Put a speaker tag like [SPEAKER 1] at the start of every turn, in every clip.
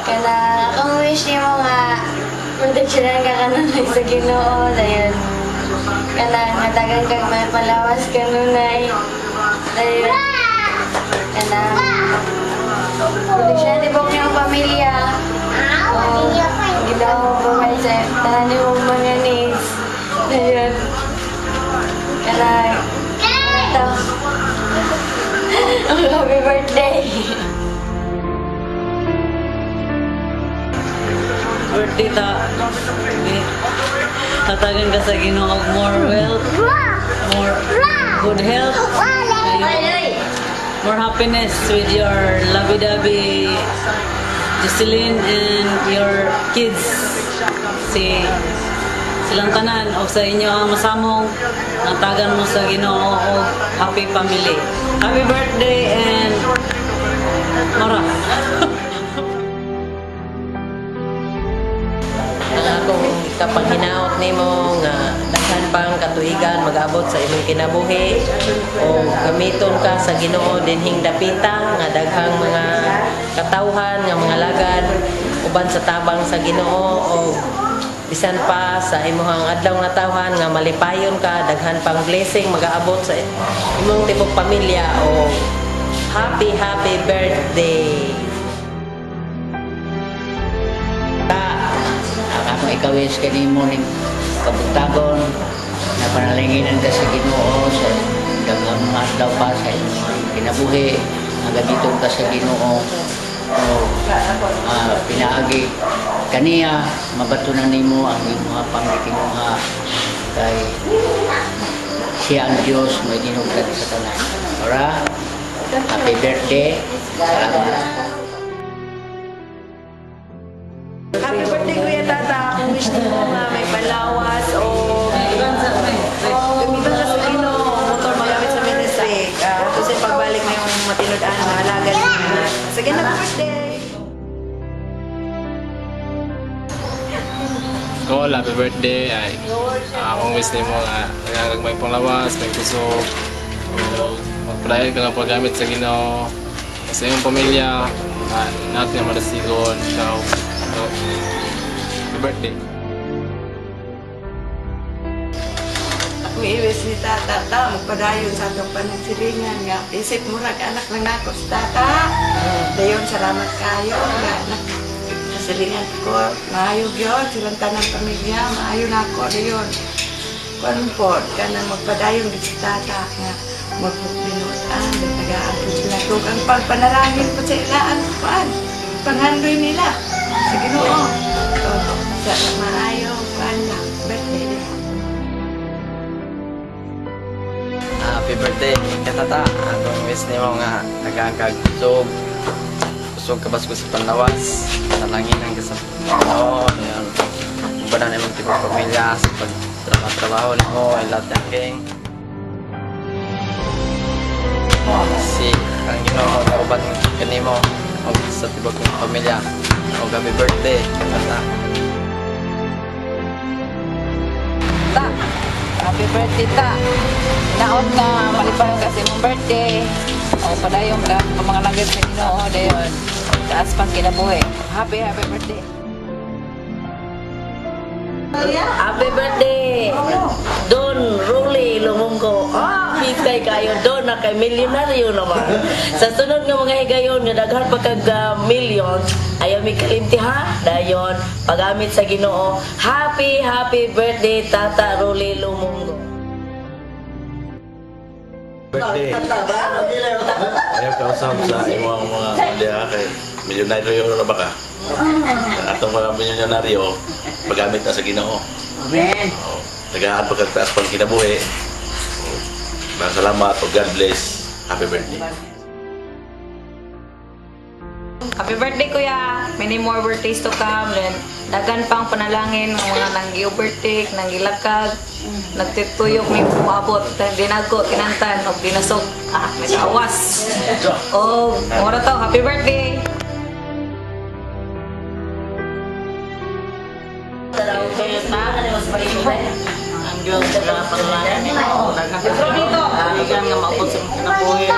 [SPEAKER 1] Kana akong wish nimo nga proteksyonan ka kanunay sa Ginoo, dayon kana hatagan kag may palawas kanunay, dayon kana proteksyonan tibok niyong pamilya o Ginoo provide sa tanan nimong mga needs, dayon kana ito. Happy birthday!
[SPEAKER 2] Birthday ta. Hatagan ka sa Ginoo og more wealth, more good health, more happiness with your lovey-dovey Jocelyn and your kids. Si silang tanan og sa inyo ang masamong hatagan mo sa Ginoo og happy family. Happy birthday and mora.
[SPEAKER 3] Ang akong kapanghinaot nimo nga daghan pang katuigan mag-abot sa imong kinabuhi o gamiton ka sa Ginoo dinhing dapita nga daghang mga katawhan nga mga lagad uban sa tabang sa Ginoo o bisan pa sa imong adlaw nga tawhan nga malipayon ka, daghan pang blessing mag-aabot sa imong tibok pamilya o happy happy birthday.
[SPEAKER 4] Ang akong ikawis kanimo ning kabutagon na panalanginan ka sa Ginoo sa daghang mga adlaw pa sa imong kinabuhi, nga gamiton ka sa Ginoo o pinaagi kaniya mabatunan nimo ang imong panggitinguha kay siya ang Dios may dinugtad sa tanan. Ora, happy birthday. Salamat.
[SPEAKER 5] Happy birthday, Kuya Tata. Akong wish nimo nga may palawas o gamiton ka sa Ginoo, motor magamit sa ministry. Kasi pagbalik na yung matinud-an, maalaga niya. Sige na, birthday!
[SPEAKER 6] Call, happy birthday. Ay, akong wish nimo nga nagagag may panglawas, may kusog, o magpadayon ka nga paggamit sa Ginoo, sa iyong pamilya, natin ang madasigon, ikaw. So, happy birthday.
[SPEAKER 5] Akong i-wish ni Tata, ta, magpadayon sa atong panagsilingan nga. Isip murag anak lang nako si Tata. Dayon, salamat kayo nga nakasilingan ko. Maayo gyud silang tanang pamilya, maayo nako dayon. Kuan po, kanang magpadayon gid si Tata nga magbinuotan, tagaan po sila. Kung ang pagpanalangin po sa ilaan, kuan, panghandoy nila sa Ginoo. So, sa maayo, kuan na, birthday.
[SPEAKER 7] Happy birthday, Tata. Akong wish nimo nga nagagag kusog. Kusog ka basko sa panlawas. Talanginan ka sa Ginoo. Ayan. Ubanan imong tibok pamilya sa pagtrabaho nimo ay lahat ng king. Si ang Ginoo nauban kanimo og sa tibok imong pamilya. Og happy birthday, Tata.
[SPEAKER 8] Ta, happy birthday, Ta. Naot nga malipayon ka sa imong birthday. O padayon ka mga langit sa Ginoo dayon. Taas pang kinabuhi. Happy happy birthday.
[SPEAKER 2] Happy birthday, Don Rolly Lumunggo. Hikay kayo Don na kay milyonaryo naman. Sa sunod nga mga higayon nga daghan pa kag millions, ayaw mi kalimti ha. Dayon pagamit sa Ginoo. Happy happy birthday, Tata Rolly Lumunggo.
[SPEAKER 9] Birthday. Ayaw ka usab sa imong mga pamilya kay milyonaryo na ba ka? Atong mga milyonaryo pagamit na sa Ginoo.
[SPEAKER 4] Amen.
[SPEAKER 9] Tagaan pagkataas pang kinabuhi. Maraming salamat o God bless. Happy birthday.
[SPEAKER 8] Happy birthday, Kuya. Many more birthdays to come. Then, dagan pang panalangin mga nanggi-overtake, nanggilakag, nagtituyok may puabot, dinago, tinantan, og dinasog. May kaawas. O, mura to. Happy birthday!
[SPEAKER 2] Ang Diyos na panalangin nimo. Daghang nga maabot sa kinabuhi.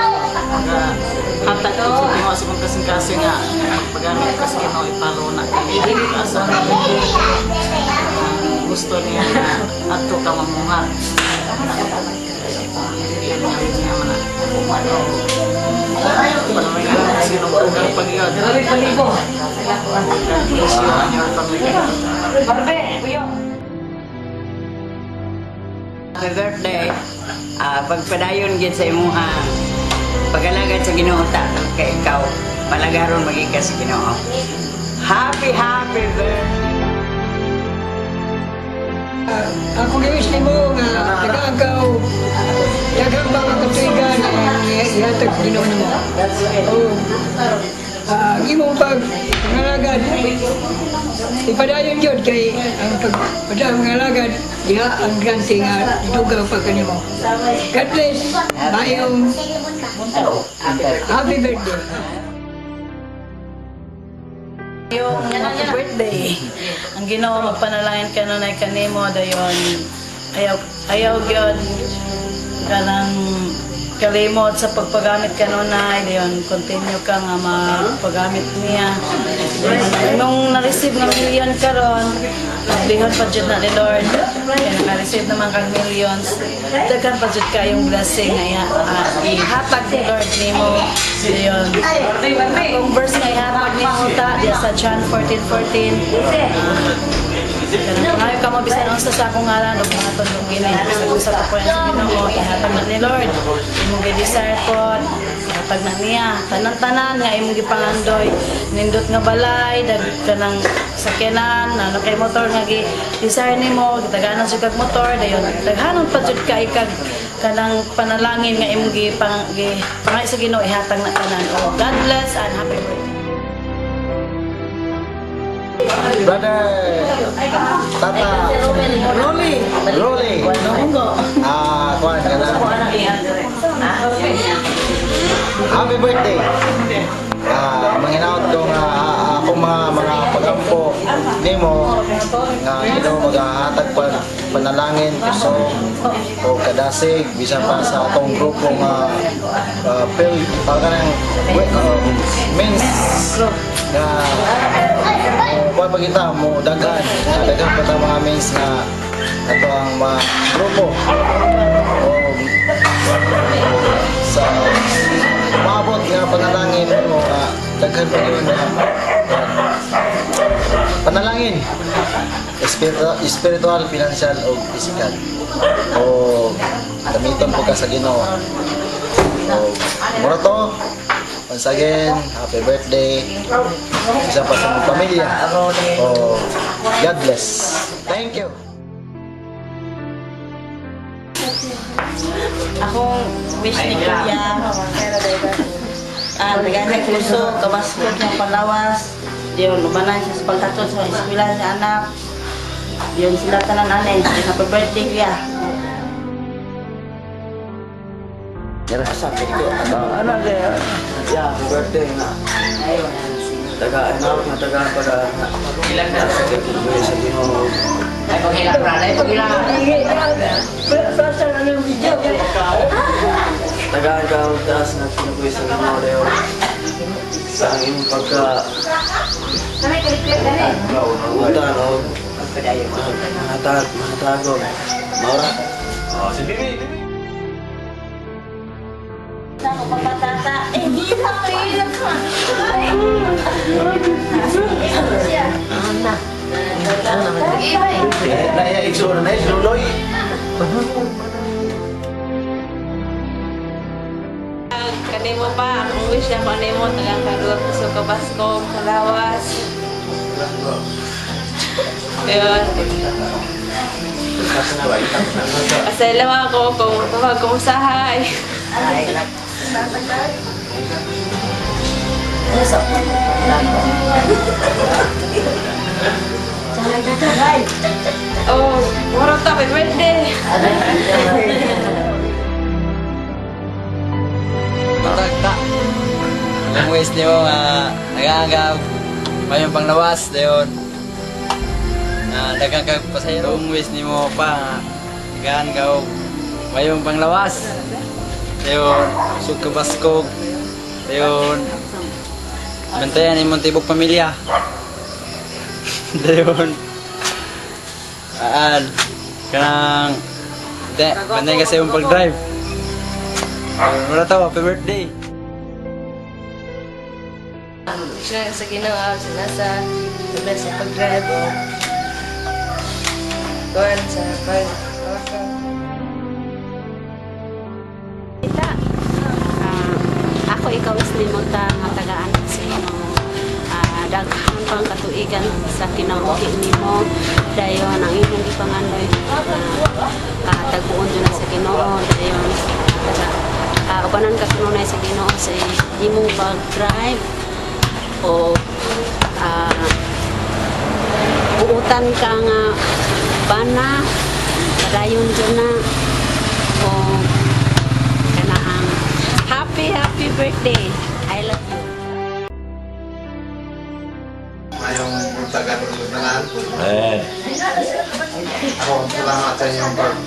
[SPEAKER 2] Hatag sa
[SPEAKER 10] sa mong kasing-kasing nga magpagamit ka sa Ginoo, ipalo na kay asa gusto niya na adto ka mamuhat. Dili niya niya man na. Panalangin sa Ginoo dugang pagyud. God bless you and your family.
[SPEAKER 11] Happy birthday. Pagpadayon gid sa imuha pagalagad sa Ginoo, ta, kay ikaw palagaron magika sa Ginoo. Happy, happy birthday.
[SPEAKER 12] Ako giwish nimo nga tagaan ka og daghang mga katuigan ang ihatag sa Ginoo nimo. O ang imong pag pangalagad ipadayon gyud, kay ang pagpadayon pangalagad diha ang grante nga dugang pa kanimo. God bless. Mayong happy birthday.
[SPEAKER 2] Yung happy birthday. Ang Ginoo magpanalangin kanunay kanimo, dayon ayaw ayaw gyud kanang kalimot sa pagpagamit kanunay, dayon continue ka nga magpagamit niya. Nung na-receive nga million karon, lihon pa jud na ni Lord. Kaya naka-receive naman kag millions. Daghan pa jud kayong blessing nga ihatag ni Lord nimo. Dayon akong verse nga ihatag nimo, ta, diya sa John 14:14. Kanang ngayo ka mo bisan unsa sa akong ngalan ug buhaton kong kini. Bisan unsa tapuyan sa Ginoo, ihatag na ni Lord. Imong gi-desire pod, ihatag na niya. Tanan-tanan nga imong gipangandoy, nindot nga balay, dag kanang sakyanan, ano kay motor nga gi-desire nimo, gitaganan jud kag motor, dayon daghanon pa jud kay kag kanang panalangin nga imong gipang gi pangay sa Ginoo, ihatag na tanan. Oh, God bless and happy birthday.
[SPEAKER 13] Brother Tata
[SPEAKER 2] Rolly.
[SPEAKER 13] Rolly. Kuan ka na. Happy birthday. Manginaot ko nga akong mga pagampo nimo nga Ginoo magahatag pa panalangin, kusog o kadasig bisan pa sa atong grupo nga pil kanang men's nga kuan pa kita mo daghan nga daghan pa ta mga men's nga ato ang mga grupo o sa maabot nga panalangin mo nga daghan pa yun nga panalangin spiritual, spiritual, financial o physical, o gamiton po ka sa Ginoo. O mura to. Once again, happy birthday isa pa sa mong pamilya. O God bless. Thank you.
[SPEAKER 2] Akong wish ni Kuya, nagana puso, kabaskot ng palawas. Diyon, ubanan siya sa paghatod sa eskwela sa anak. Diyon sila tanan ane. Happy birthday, Kuya.
[SPEAKER 7] Ano ya, happy birthday nga. Tagaan na, tagaan para ilan na sa sa Ginoo.
[SPEAKER 4] Ay, paghilak, brother. Ay, paghilak.
[SPEAKER 7] Tagaan ka og taas na kinabuhi sa Ginoo dayon. Sa ang imong pagka utan og mahatag mahatagog. Maura.
[SPEAKER 9] Oh, si Bibi.
[SPEAKER 2] Ako papatata. Eh, hindi na kayo.
[SPEAKER 9] Naya igsoon na luloy.
[SPEAKER 8] Kanimo pa, akong wish na kanimo, tagang kaduwa puso kabasko, kalawas. Ayun. Pasalamat ako kung tawag kong usahay. Oh, murot happy birthday!
[SPEAKER 7] Tagta. Ang wish nimo nga nagaangab mayong panglawas dayon. Daghang kag pasayro. Ang wish nimo pa nga nagaangab og mayong panglawas. Dayon sug kabaskog. Dayon Bantayan imong tibok pamilya. Dayon. Aan. Kanang bantayan ka sa imong pag-drive. Wala to, happy birthday.
[SPEAKER 1] Siya sa Ginoo sa nasa sa sa pag-drive o kuan sa pag
[SPEAKER 14] Tita, ako ikaw is nimo ta nga tagaan sa imong daghan pang katuigan sa kinabuhi nimo dayon ang imong gipangandoy taguon jud na sa Ginoo dayon taga ubanan ka kanunay sa Ginoo sa imong pag-drive o buutan ka nga bana padayon jud na o kanaang happy happy birthday. I love you.
[SPEAKER 15] Mayong buntagan ng tanan.
[SPEAKER 9] Amen.
[SPEAKER 15] Ako, salamat sa inyong pag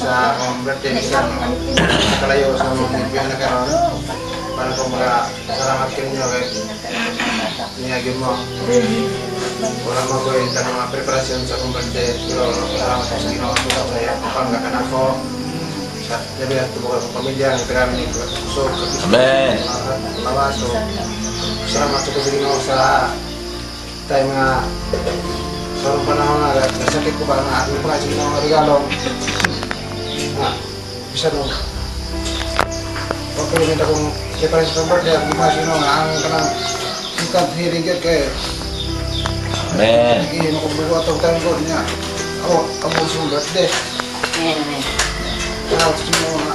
[SPEAKER 15] sa akong birthday sa kalayo sa mga nagbiyan na karon. Para ko maka salamat kinyo kay niyagin mo. Wala mo ko yung tanong mga preparasyon sa akong birthday. Pero salamat ko sa Ginoo sa iyang panggakan ako. Sa labi at tubok akong pamilya, ang tagamit ni kusog.
[SPEAKER 9] Amen.
[SPEAKER 15] Lawas. So, salamat ko sa Ginoo sa tayo mga sa anong panahon nga nasakit ko ba nga ako pa sa Ginoo nga regalo. Nga bisan mo wag ko rin akong preparation sa birthday ako pa sa Ginoo nga ang kanang instant healing gyud kay
[SPEAKER 9] Amen.
[SPEAKER 15] Nagihimo ko bugo atong time ko niya. Ako ang sa birthday.
[SPEAKER 14] Amen.
[SPEAKER 15] Kaya sa Ginoo nga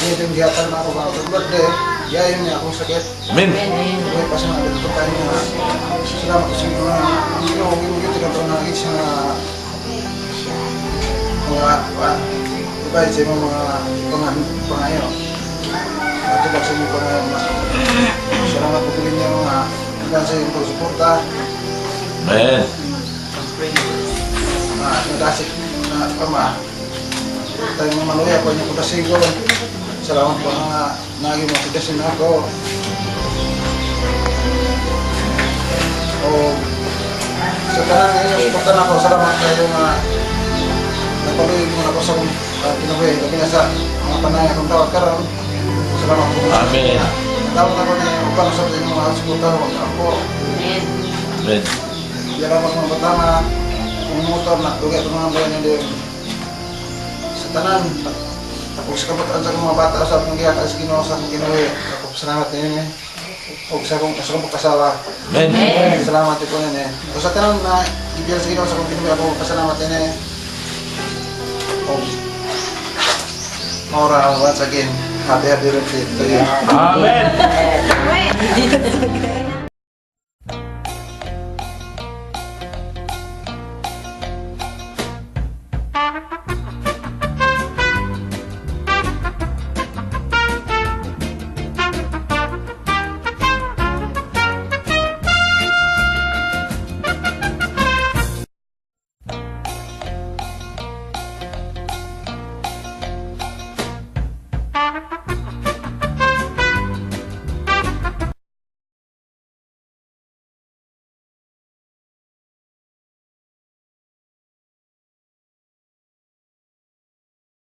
[SPEAKER 15] niya yung gihatag na ako ba akong birthday. Yayon niya akong sakit.
[SPEAKER 9] Amen.
[SPEAKER 15] Buhay pa sa mga dito tayo nga. Salamat ko sa inyo nga. Ang Ginoo gyud gyud tinatawag na siya nga mga iba sa imong mga pangayo. Matubag sa imong pangayo. Salamat po ko ninyo nga hanggang sa inyong pagsuporta.
[SPEAKER 9] Amen.
[SPEAKER 15] Nga nadasik na kama. Tayo mga maluya po inyong pagkasigon. Salamat po nga naging mo sigasin ako. O sa tanan nga inyong suporta na ako, salamat kayo nga napaluin mo na ako sa kinabuhi. Labi na sa mga panay akong tawag karon. Salamat po.
[SPEAKER 9] Amen.
[SPEAKER 15] Tawag ako na upang sa inyong mga suporta ko ako.
[SPEAKER 9] Amen.
[SPEAKER 15] Diyan ako sa mga bata nga kung motor na dugay itong mga bayan hindi sa tanan. Tapos sa kabataan sa akong mga bata sa akong gihatag sa Ginoo sa akong kinabuhi. Ako salamat ninyo eh. O sa akong pagkasawa.
[SPEAKER 9] Amen.
[SPEAKER 15] Salamat ko ninyo. O sa tanan na gibiyan sa Ginoo sa akong kinabuhi ako pasalamat ninyo. O Maura, once again, happy happy birthday to you.
[SPEAKER 9] Amen.
[SPEAKER 14] Amen.